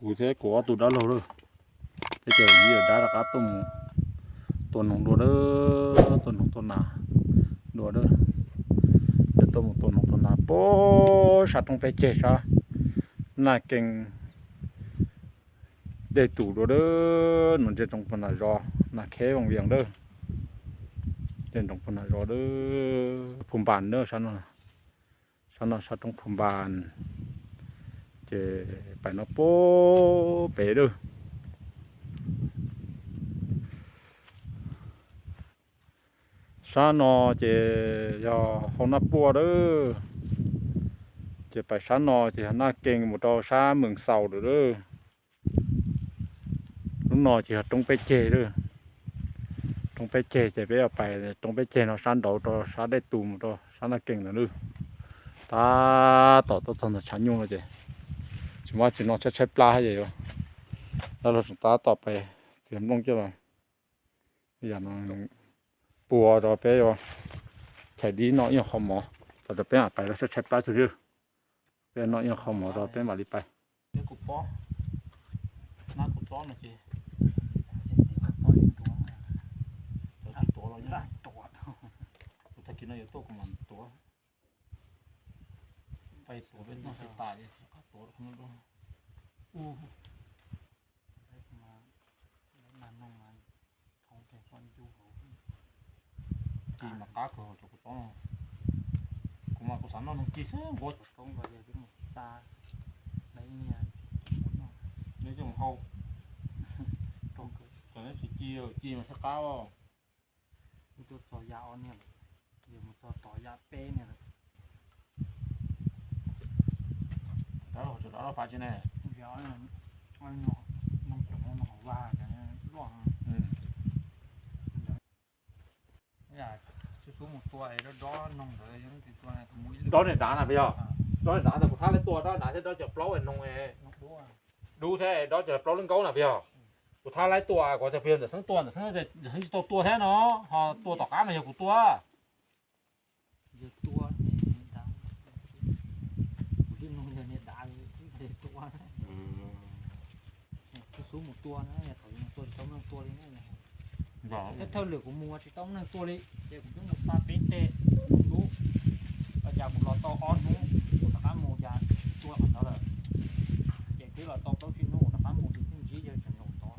Kuv thiab kuv ob tug dab laug lawm, peb cov yawm dab rov qab tuaj mus tua noog dua lawm, tua noog tua nas dua lawm. Ces tuaj mus tua noog tua nas puag sab roob peb ceg sab Naj Kees dej tus dua lawm, no ntsia ntsoov puag nram zos Nas Kheb Voos Vias lawm. Ntsia ntsoov puag nram zos lawm, Phu Npas lawm, sab no sab roob Phu Npas. Ces pais no puag pem lawm. Sab no ces yog hau Naj Puaj lawm. Ces pais sab no ces yog Naj Kees mus rau sab Mees Xaus lawm lawm. Lub no ces yog roob peb ceg lawm. Roob peb ceg ces peb yuav pais roob peb ceg no sab nraud rau sab dej tus mus rau sab Naj Kees ntawd lawm. Tab tom tuaj txog ntawm tshav nyuj no ces tsis muaj tsis no tshaib tshaib plab thiab ces yuav, dab laug tseem tab tom pais txiav nplooj coj los, yam no puas rau peb yuav chais dib noj ib qho mov, tau rau peb mam pais rau sab tshaib plab tug twg, peb noj ib qho mov rau peb mam li pais. Kuv pob, nab kuv txob no ces, tsis tuav los, kuv tag kis no yuav tuaj kuv mam tuav. Pais tuav peb noj tsis tas ces rov qab tuav qhov no dua. Ub, mas noog mas thov keg koj ncu hauv. Kis mas qab kawg cov kuv txob no. Kuv mas kuv xav noj noog kis xwb nquav. Koob nkaus yog twb mus xa laiv niag, neb coj mus hau. Cov neb tsis ci, ci mas thiaj qab os. Wb tuaj txog yam ob niag lawm, yog mus txog tom yam peb niag lawm. Rov rov rov pab tsis ne. Noog coob no hauv vaj luaj. Xub xub mus tua es dob dob noog ntawd. Dob niag dav na puas yog? Dob niag dav ntawd kuv thab laib tua dob dav thiab dob cov plaub noog dub thiab dob cov plaub lub nkaub na puas yog? Kuv thab laib tua kuv tias puas yog ntawm xeeb tua, ntawm xeeb tsis tau tua thiab no, ho tua tom qab mas yog kuv tua. Yog tua, kuv twb nug yog niag dav, twb tua. Xub xub mus tua na, yog thaum mus tua tsis tau neeg tua li na. Thawj thawj lwm kuv mus tsis tau neeg tua li, ces kuv twb mus xa peb teg dub, ua cas kuv los tau ob hnub kuv rov qab mus cas tua qhov ntawd lawm. Ces twb los tau plaub tsib hnub kuv rov qab mus ces twb ntsib yawg tseem zaum tod.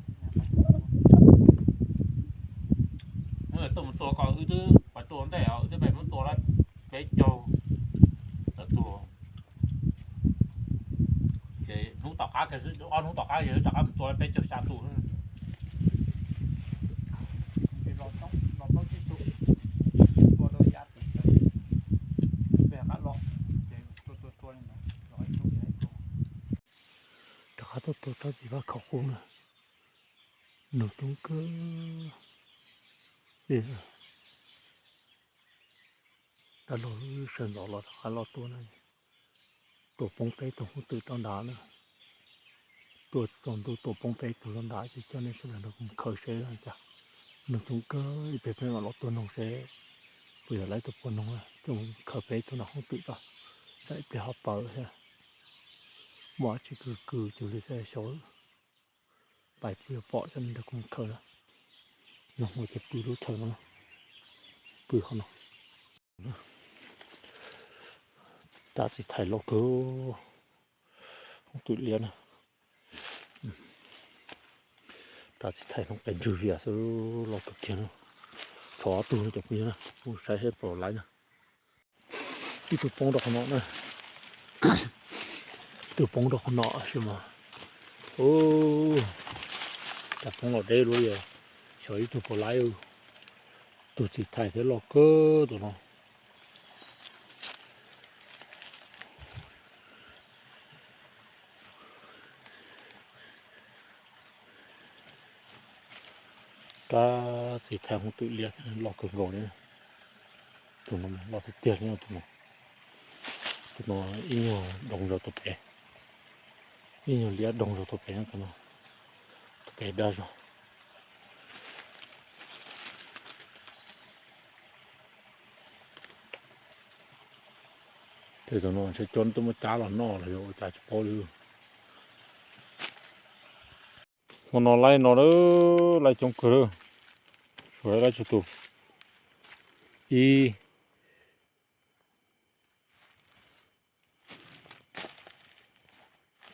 Hnub tuaj mus tua ko wb twb pais tua ntej os, wb twb pais muab tua lawm peb caug tawm tuag. Ces hnub tom qab kiag xwb, ob hnub tom qab yog wb rov qab mus tua lawm peb caug xya tus. Los plaub tsib tus, tua rau yav tim, peb qab los, ces tua tua tua li ntawd los ib hnub ces rov qab tuaj tua tsob txiv vaj khaum qub na. Noog coob kawg li. Dab laug sawv ntxov los rov qab los tua na. Tua poob peb tug hoob twm rau nrad na. Tua tsaus ntuj tua poob peb tug rau nrad ces coj nej sawv daws nrog kuv mus khaws seb cas. Noog coob kawg, ib pliag peb mam los tua noog seb puas yog lawv tus puas noog na, coj mus khaws peb tug nram hoob twm tso, tsam ib pliag ho pawv thiab. Muaj dab tsi kws kws cuag li thiab xyov. Pais pw yuav pom coj nej nrog kuv mus khaws na. Noog ua ces pw lub chaw no, pw qhov no. Rab txiv thais loj kawg, hoob twm liab na. Rab txiv thais hoob qes ntswg vias xwb, loj kawg kiag na. Tshuav ob tug cov phooj ywg na, kuv saib seb puas laib na. Ib tug poob rau qhov no na. Ib tug poob rau qhov no tab sis mas, ub, cas poob los deb luaj li. Xyov ib tug puas laib. Tus txiv thais thiab loj kawg tus no. Rab txiv thais hoob twm liab loj kawg nkaus li. Tus no loj tiag tiag li tus no. Tus no ib nyuag doog zog tus pem, ib nyuag liab doog zog tus pem, tus pem dag zog. Ces tus no ntshe coj tuaj muab cab los noj los yog ua cas tsis paub li. Hmo no laib no lawm, laib coob kawg lawm, suav laib tsawg tus. Ib,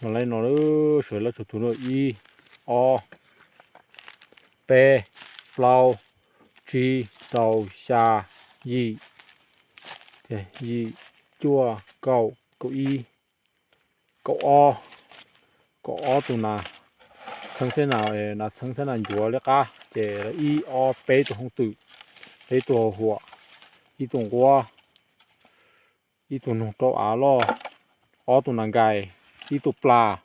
no laib no lawm, suav laib tsawg tus no, ib, ob, peb, plaub, tsib, rau, xya, yim, yim, cuaj, kaum, kaum ib, kaum ob, kaum ob tus nas txheeb thiab nas, nas txheeb thiab nas ncuav liab qab ces ib ob peb tus hoob twm, peb tus hau huam, ib tus nquab, ib tus noog rau av loj, ob tus nas nkais, ib tus plas.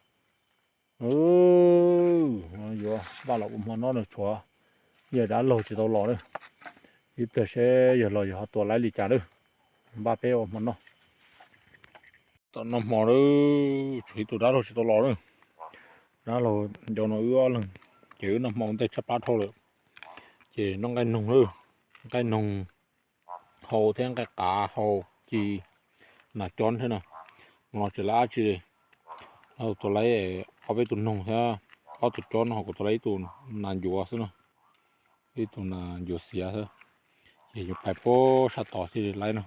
Yuav npaj los ua hmo noj no, tshuav yawg dab laug tsis tau los na. Ib pliag seb yawg los yawg ho tua laib li cas na. Npaj peb ua hmo noj. Tom noj hmo lawm, tshuav ib tug dab laug tsis tau los na. Dab laug nco no wb ob leeg, ces wb noj hmo ua ntej tshaj plab dhau lawm. Ces noj nqaij noog lawm, nqaij noog hau thiab nqaij qav hau, ci, nas cob thiab na. Hmo no tsis laib dab tsi li, tua laib ob peb tus noog thiab ob tug cob no, ho kuv tua laib ib tug nas ncuav xwb na, ib tug nas ncuav xiav xwb. Ces yuav pais puag sab tod thiaj li laib no.